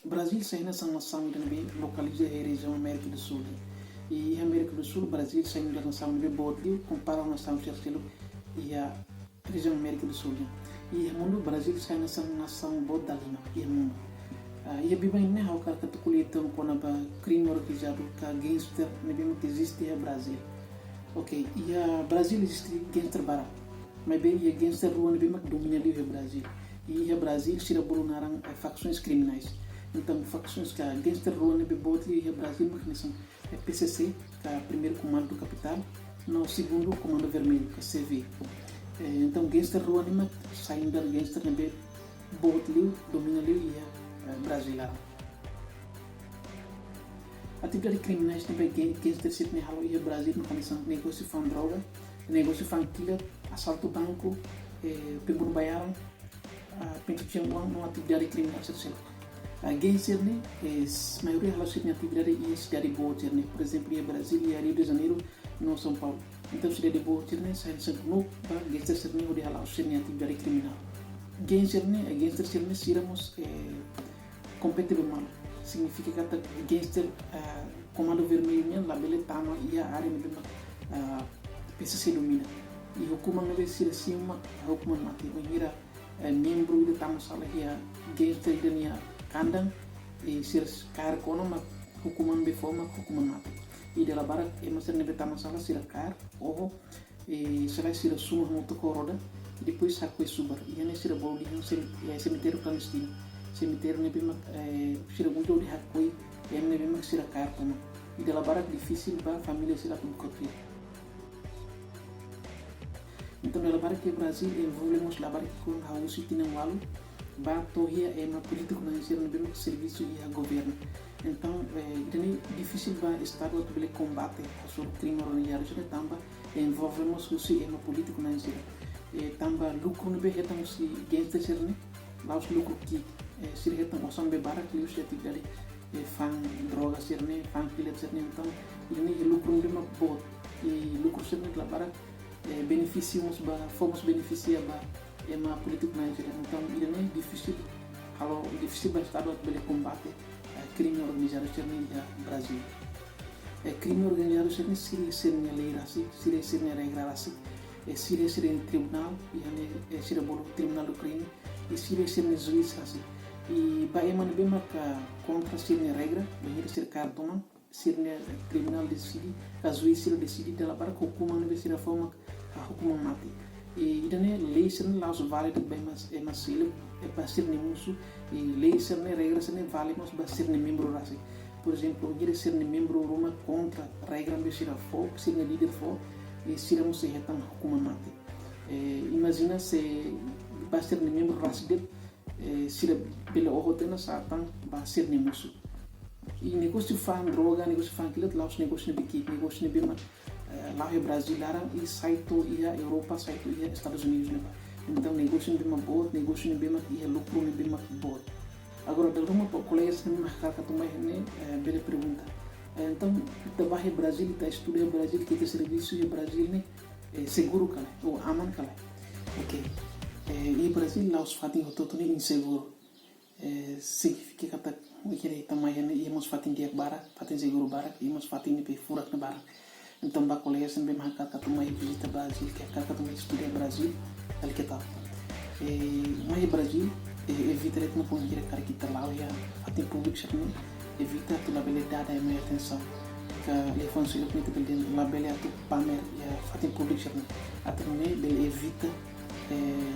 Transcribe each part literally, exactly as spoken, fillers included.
Brazil sai hanesan nasaun ida ne'ebé lokaliza iha rejiaun Amérika do Sul. I iha Amérika do Sul, Brazil sai nu'udar nasaun ne'ebé boot liu, kompara ho nasaun sira seluk iha rejiaun Amérika do Sul. I iha mundu, Brazil sai hanesan nasaun boot dala lima iha mundu. Ah, iha biban ne'e ha'u hakarak atu ko'alia uitoan kona-ba krime organizadu ka gangster ne'ebé mak eziste iha Brazil. Ok, iha Brazil eziste gangster barak. Maibé iha gangster rua ne'ebé mak domina liu iha Brazil. I iha Brazil sira bolu naran, eh, facções criminais. Entaun, facções ka gangster rua ne'ebé boot liu iha Brazil mak hanesan, eh, P C C, ka Primeiro Comando do Capital, no Segundo Comando Vermelho, ka C V. Eh, entaun, gangster rua ne'e mak sai nu'udar gangster ne'ebé boot liu, domina liu iha, eh, Brazil laran. Atividade kriminais ne'ebé gangster sira ne'e halo iha Brazil mak hanesan negósiu fa'an droga, negósiu fa'an kilat, asaltu banku, eh, pembunuh bayaran, ah, pencucian uang no atividade kriminál sira seluk. Ah, gangster ne'e, eh, s-, maioria hala'o sira-nia atividade iha sidade boot sira ne'e. Por ezemplu, iha Brazil, iha Rio de Janeiro no São Paulo. Entaun, sidade boot sira ne'e sai hanesan grupu ba gangster sira ne'e hodi hala'o sira-nia atividade kriminál. Gangster ne'e, eh, gangster sira ne'e sira mós, eh, kompete ba malu. Signifika katak gangster, eh, Comando Vermelho nian labele tama iha área ne'ebé mak, eh, P C C domina. I hukuman ne'ebé sira simu mak hukuman mate. Bainhira, eh, membru ida tama sala iha gangster ida-nia kandang, i sira kaer kona mak hukuman ne'ebé fó mak hukuman mate. I dala barak ema sira ne'ebé tama sala sira kaer, oho, i sira, sira sunu hamutuk ho roda, depois hakoi subar. Iha ne'e sira bolu dehan sem-, eh, semitériu klandestinu. Semitériu ne'ebé mak, eh, sira uza hodi hakoi ema ne'ebé mak sira kaer tomak. I dala barak difisil ba família sira atu buka tuir. Entaun, dala barak iha Brazil envolve mós labarik kuandu hahú husi tinan ualu ba to'o iha ema polítiku na'in sira ne'ebé mak servisu iha governu. Entaun, eh, ida-ne'e difisil ba Estadu atu bele kombate hasoru krime organizadu sira ne'e tanba envolve mós husi ema polítiku na'in sira. Eh, tanba lukru ne'ebé hetan husi gangster sira ne'e la'ós lukru ki'ik, eh, sira hetan osan ne'ebé barak liuhusi atividade, eh, fa'an droga sira ne'e, fa'an kilat sira ne'e. Entaun, ida-ne'e iha lukru ne'ebé mak boot, i lukru sira ne'e dala barak, eh, benefísiu mós ba, fó mós benefisia ba ema polítiku na'in sira. Entaun, ida-ne'e difisil, halo difisil ba Estadu atu bele kombate, eh, krime organizadu sira ne'e iha Brazil. Eh, krime organizadu sira ne'e sira iha sira-nia lei rasik, sira iha sira-nia regra rasik, eh, sira iha sira-nia tribunál, iha ne'e, eh, sira bolu tribunál do crime, i sira iha sira-nia juís rasik. I ba ema ne'ebé mak kontra sira-nia regra, bainhira sira kaer toman, sira-nia tribunál deside, ka juís sira deside, dala barak hukuman ne'ebé sira fó mak, ah, hukuman mate. I ida-ne'e lei sira ne'e la'ós válidu ba ema, ema seluk, eh, ba sira-nia mosu, i lei sira ne'e, regra sira ne'e vale mós ba sira-nia membru rasik. Por ezemplu, bainhira sira-nia membru ruma kontra regra ne'ebé sira fó, sira-nia líder fó, i sira mós sei hetan hukuman mate. Eh, imajina se ba sira-nia membru rasik de'it, eh, sira bele oho tiha ona sá tan ba sira-nia mosu. I negósiu fa'an droga, negósiu fa'an kilat la'ós negósiu ne'ebé ki'ik, negósiu ne'ebé mak, eh, la'o iha Brazil laran i sai to'o iha Europa, sai to'o iha Estadus Unidus ne'ebá. Entaun, negósiu ne'ebé mak boot, negósiu ne'ebé mak iha lukru ne'ebé mak boot. Agora, dala ruma ba kolega sira ne'ebé mak hakarak atu mai iha ne'e, eh, bele pergunta. Eh, entaun, ita bá iha Brazil, ita estuda iha Brazil, ka ita servisu iha Brazil ne'e, eh, seguru ka lae, ou aman ka lae? Ok. Eh, iha Brazil la'ós fatin hotu-hotu ne'e inseguru. Eh, signifika katak, bainhira ita mai iha ne'e, iha mós fatin di'ak barak, fatin seguru barak, iha mós fatin ne'ebé furak ne'e barak. Entaun, ba kolega sira ne'ebé mak hakarak atu mai vizita Brazil, ka hakarak atu mai estuda Brazil, lalika ta'uk. Eh, mai Brazil, eh, evita de'it mak bainhira karik ita la'o iha fatin públiku sira ne'e, evita atu labele dada ema nia atensaun. Ka liafuan seluk ne'e ita bele dehan labele atu pamer iha fatin públiku sira ne'e. Atu nune'e bele evita, eh,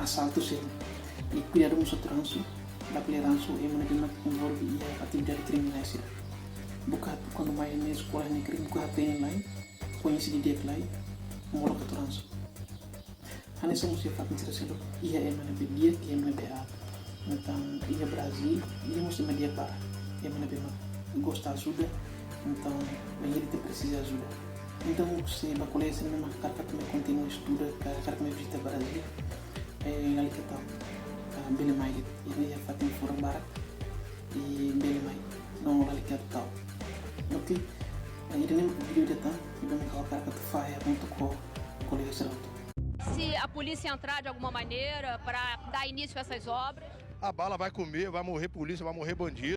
asaltu sira ne'e. I kuidadu mós atu ransu, labele ransu ema ne'ebé mak envolve iha atividade kriminál sira. Buka atu kuandu mai iha ne'e eskola ne'e krim buka hatene lai, koñese didi'ak lai, molok atu ransu. Hanesan mós iha fatin sira seluk, iha ema ne'ebé di'ak, iha ema ne'ebé aat. Entaun, iha Brazil, iha mós ema di'ak barak, ema ne'ebé mak gosta ajuda, entaun, bainhira ita presiza ajuda. Entaun, se ba kolega sira ne'ebé mak hakarak atu mai kontinua estuda, ka hakarak mai vizita Brazil, eh, lalika ta'uk, ah, bele mai de'it, iha ne'e iha fatin furak barak, i bele mai, no lalika ta'uk. Ok, eh, ida-ne'e mak vídeo ida tan, ida mak ha'u hakarak atu fahe hamutuk ho kolega sira hotu. Se a polícia entrar de alguma maneira pra dar início a essas obras? A bala vai comer, vai morrer polícia, vai morrer bandido.